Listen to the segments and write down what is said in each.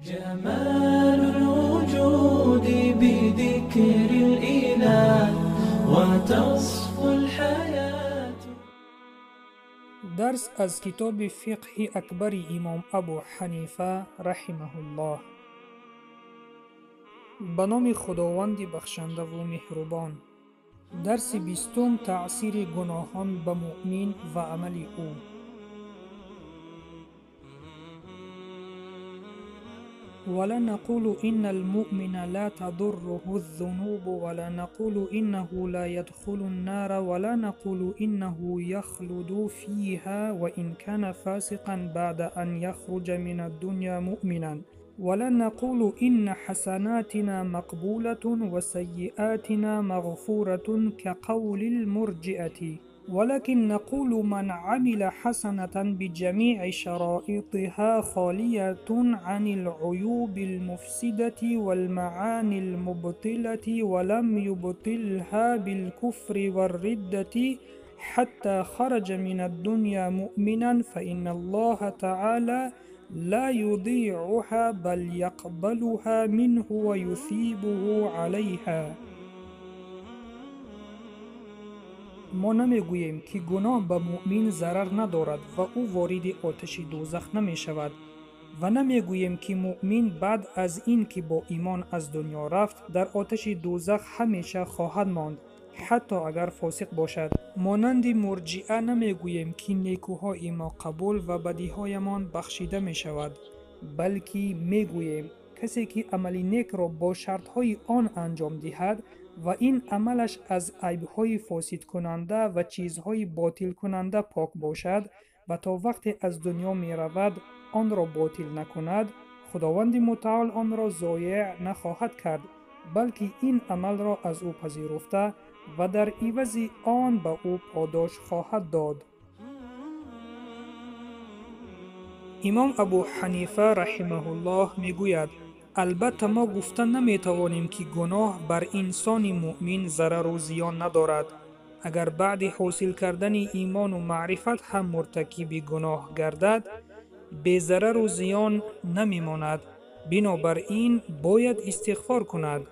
جمال الوجود بذكر الإله وتصفو الحياة. درس از کتاب فقه اکبر امام ابو حنیفه رحمه الله. به نام خداوند بخشنده و مهربان. درس بیستم، تأثیر گناهان به مؤمن و عمل او. ولا نقول إن المؤمن لا تضره الذنوب ولا نقول إنه لا يدخل النار ولا نقول إنه يخلد فيها وإن كان فاسقا بعد أن يخرج من الدنيا مؤمنا ولا نقول إن حسناتنا مقبولة وسيئاتنا مغفورة كقول المرجئة ولكن نقول من عمل حسنة بجميع شرائطها خالية عن العيوب المفسدة والمعاني المبطلة ولم يبطلها بالكفر والردة حتى خرج من الدنيا مؤمنا فإن الله تعالى لا يضيعها بل يقبلها منه ويثيبه عليها. ما نمیگوییم که گناه به مؤمن ضرر ندارد و او وارد آتش دوزخ نمی شود و نمیگوییم که مؤمن بعد از این که با ایمان از دنیا رفت در آتش دوزخ همیشه خواهد ماند حتی اگر فاسق باشد. مانند مرجئه نمیگوییم که نیکوهای ما قبول و بدیهایمان بخشیده می شود، بلکه میگوییم کسی که عمل نیک را با شرطهای آن انجام دهد و این عملش از عیب‌های فاسد کننده و چیزهای باطل کننده پاک باشد و تا وقتی از دنیا می رود آن را باطل نکند، خداوند متعال آن را ضایع نخواهد کرد، بلکه این عمل را از او پذیرفته و در عوض آن به او پاداش خواهد داد. امام ابو حنیفه رحمه الله می گوید البته ما گفته نمیتوانیم که گناه بر انسان مؤمن ضرر و زیان ندارد. اگر بعد حاصل کردن ایمان و معرفت هم مرتکب گناه گردد، بی ضرر و زیان نمیماند. بنابراین باید استغفار کند.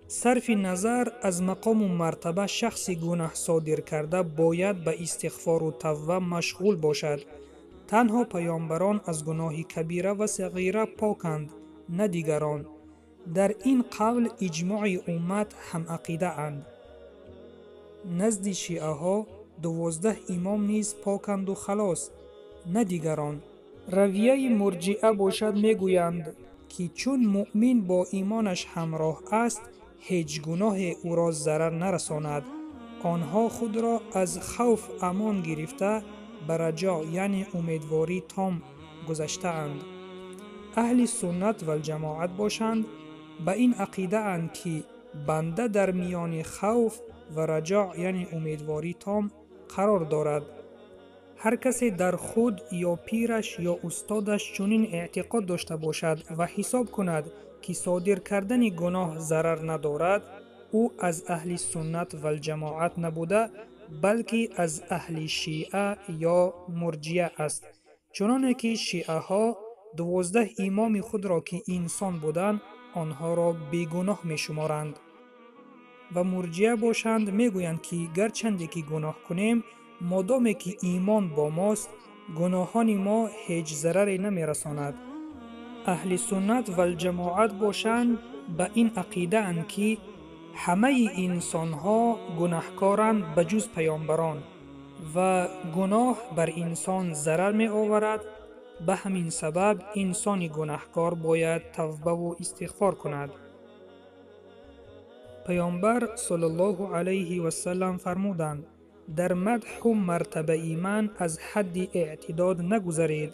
صرف نظر از مقام و مرتبه شخص گناه صادر کرده باید به استغفار و توبه مشغول باشد. تنها پیامبران از گناه کبیره و صغیره پاکند، نه دیگران. در این قول اجماع امت هم عقیده اند. نزد شیعه ها 12 امام نیز پاکند و خلاص، نه دیگران. رویه مرجئه باشد میگویند که چون مؤمن با ایمانش همراه است هیچ گناه او را ضرر نرساند. آنها خود را از خوف امان گرفته به رجا یعنی امیدواری تام گذشته اند. اهل سنت و الجماعت باشند به این عقیده اند که بنده در میان خوف و رجا یعنی امیدواری تام قرار دارد. هر کسی در خود یا پیرش یا استادش چنین اعتقاد داشته باشد و حساب کند که صادر کردن گناه ضرر ندارد، او از اهل سنت و الجماعت نبوده، بلکه از اهل شیعه یا مرجئه است. چنانکه که شیعه ها 12 امام خود را که انسان بودند آنها را بیگناه می شمارند و مرجئه باشند می گویند که گرچند که گناه کنیم، مادامی که ایمان با ماست گناهان ما هیچ ضرری نمی رساند. اهل سنت و الجماعت باشند به این عقیده اند که همه انسان ها گناهکارند به جز پیامبران و گناه بر انسان ضرر می آورد. به همین سبب انسان گناهکار باید توبه و استغفار کند. پیامبر صلی الله علیه و سلم فرمودند در مدح و مرتبه ایمان از حد اعتداد نگذرید،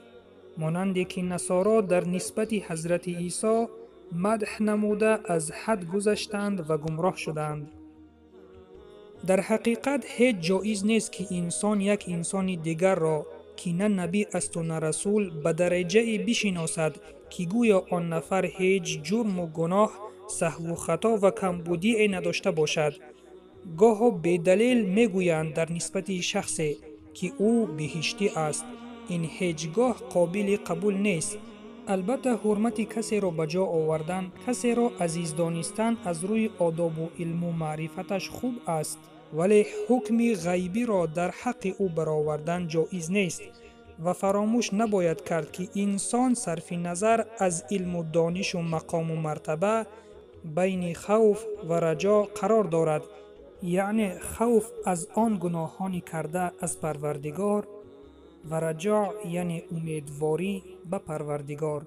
مانند که نصارا در نسبت حضرت عیسی مدح نموده از حد گذشتند و گمراه شدند. در حقیقت هیچ جایز نیست که انسان یک انسان دیگر را که نه نبی است و نه رسول به درجه بشناسد که گویا آن نفر هیچ جرم و گناه، سهو و خطا و کمبودی نداشته باشد. گاه بی دلیل میگویند در نسبت شخصی که او بهشتی است. این هیچگاه قابل قبول نیست. Албатта ҳурмати касеро ба ҷо овардан, касеро азиз донистан аз рӯи одобу илму маърифаташ хуб аст, вале ҳукми ғайбиро дар ҳаққи ӯ баровардан ҷоиз нест ва фаромӯш набояд кард, ки инсон сарфи назар аз илму донишу мақому мартаба байни хавф ва раҷо қарор дорад, яъне хавф аз он гуноҳони карда аз Парвардигор ва раҷо, яъне умедворӣ ба Парвардигор.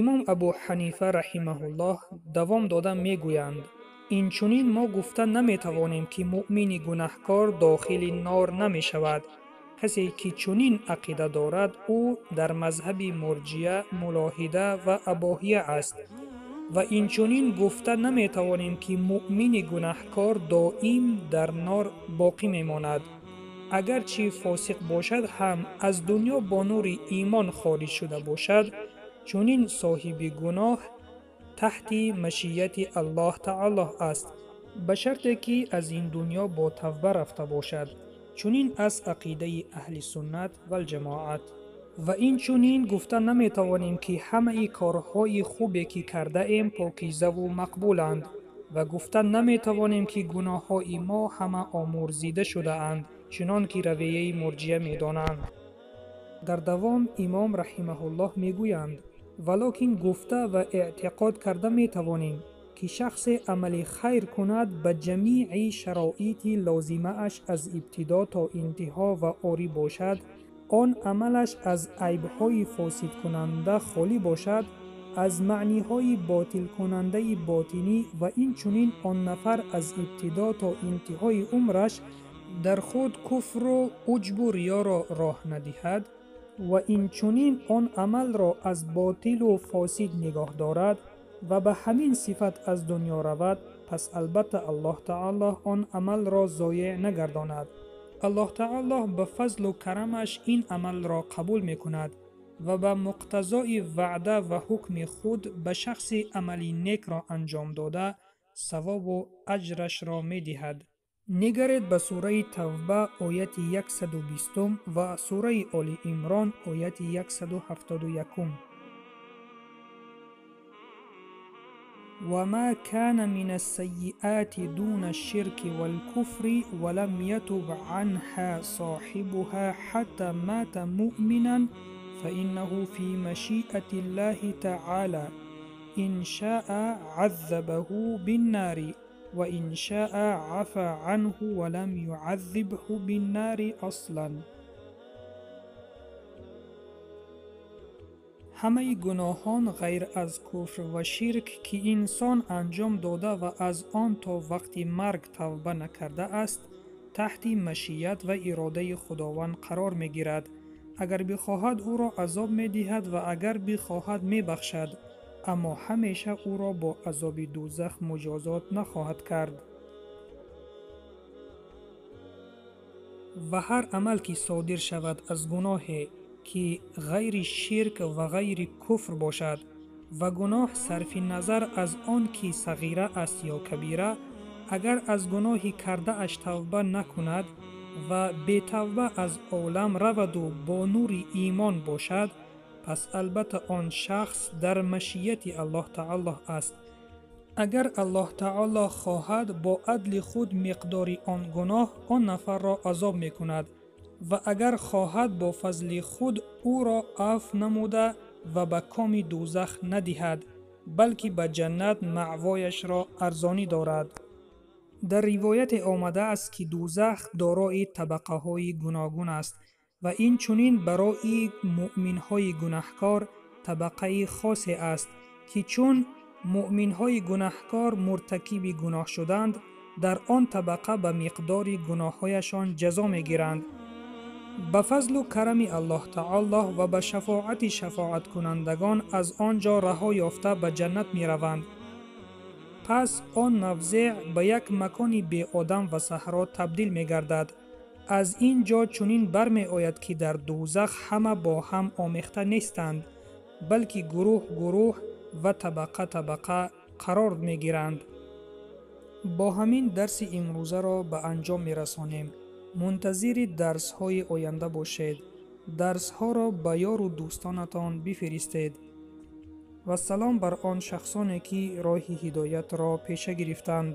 Имом Абу Ҳанифа раҳимаҳуллоҳ давом дода мегӯянд: инчунин мо гуфта наметавонем, ки муъмини гунаҳкор дохили нор намешавад. Касе ки чунин ақида дорад, ӯ дар мазҳаби мурҷия, мулоҳида ва абоҳия аст. Ва инчунин гуфта наметавонем, ки муъмини гунаҳкор доим дар нор боқӣ мемонад. Агарчи фосиқ бошад ҳам аз дунё бо нури имон хориҷ шуда бошад, чунин соҳиби гуноҳ таҳти машияти Аллоҳ таоло аст, ба шарте ки аз ин дунё бо тавба рафта бошад. Чунин аст ақидаи аҳли суннат валҷамоат. Ва инчунин гуфта наметавонем, ки ҳамаи корҳои хубе ки кардаем покизаву мақбуланд ва гуфта наметавонем, ки гуноҳҳои мо ҳама омӯрзида шудаанд, чунон ки равияи мурҷия медонанд. Дар давом имом раҳимаҳуллоҳ мегӯянд: валокин гуфта ва эътиқод карда метавонем, ки шахсе амали хайр кунад ба ҷамии шароити лозимааш аз ибтидо то интиҳо ва орӣ бошад, он амалаш аз айбҳои фосидкунанда холӣ бошад, аз маъниҳои ботилкунандаи ботинӣ ва инчунин он нафар аз ибтидо то интиҳои умраш дар худ куфру уҷбу риёро роҳ надиҳад ва инчунин он амалро аз ботилу фосид нигоҳ дорад ва ба ҳамин сифат аз дунё равад, пас албатта Аллоҳ таоло он амалро зоеъ нагардонад. Аллоҳ таоло ба фазлу карамаш ин амалро қабул мекунад ва ба муқтазои ваъда ва ҳукми худ ба шахси амали некро анҷом дода савобу аҷрашро медиҳад. Нигаред ба сураи Тавба ояти 120 ва сураи Оли Имрон ояти 171. وما كان من السيئات دون الشرك والكفر ولم يتب عنها صاحبها حتى مات مؤمنا فإنه في مشيئة الله تعالى إن شاء عذبه بالنار وإن شاء عفى عنه ولم يعذبه بالنار أصلا. Ҳамаи гуноҳон ғайр аз куфр ва ширк, ки инсон анҷом дода ва аз он то вақти марг тавба накардааст, таҳти машият ва иродаи Худованд қарор мегирад. Агар бихоҳад ӯро азоб медиҳад ва агар бихоҳад мебахшад, аммо ҳамеша ӯро бо азоби дӯзах муҷозот нахоҳад кард. Ва ҳар амал ки содир шавад аз гуноҳе ки ғайри ширк ва ғайри куфр бошад ва гуноҳ сарфи назар аз он ки сағира аст ё кабира, агар аз гуноҳи кардааш тавба накунад ва бетавба аз олам раваду бо нури имон бошад, пас албатта он шахс дар машияти Аллоҳ таоло аст. Агар Аллоҳ таоло хоҳад, бо адли худ миқдори он гуноҳ он нафарро азоб мекунад ва агар хоҳад бо фазли худ ӯро афв намуда ва ба коми дӯзах надиҳад, балки ба ҷаннат маъвояшро арзонӣ дорад. Дар ривояте омадааст, ки дӯзах дорои табақаҳои гуногун аст ва инчунин барои муъминҳои гунаҳкор табақаи хосе аст, ки чун муъминҳои гунаҳкор муртакиби гуноҳ шуданд, дар он табақа ба миқдори гуноҳҳояшон ҷазо мегиранд. Ба фазлу карами Аллоҳ таоло ва ба шафоати шафоаткунандагон аз он ҷо раҳо ёфта ба ҷаннат мераванд. Пас он мавзеъ ба як макони беодам ва саҳро табдил мегардад. Аз ин ҷо чунин бармеояд, ки дар дӯзах ҳама бо ҳам омехта нестанд, балки гурӯҳ гурӯҳ ва табақа табақа қарор мегиранд. Бо ҳамин дарси имрӯзаро ба анҷом мерасонем. Мунтазири дарсҳои оянда бошед. Дарсҳоро ба ёру дӯстонатон бифиристед. Вассалом бар он шахсоне, ки роҳи ҳидоятро пеша гирифтанд.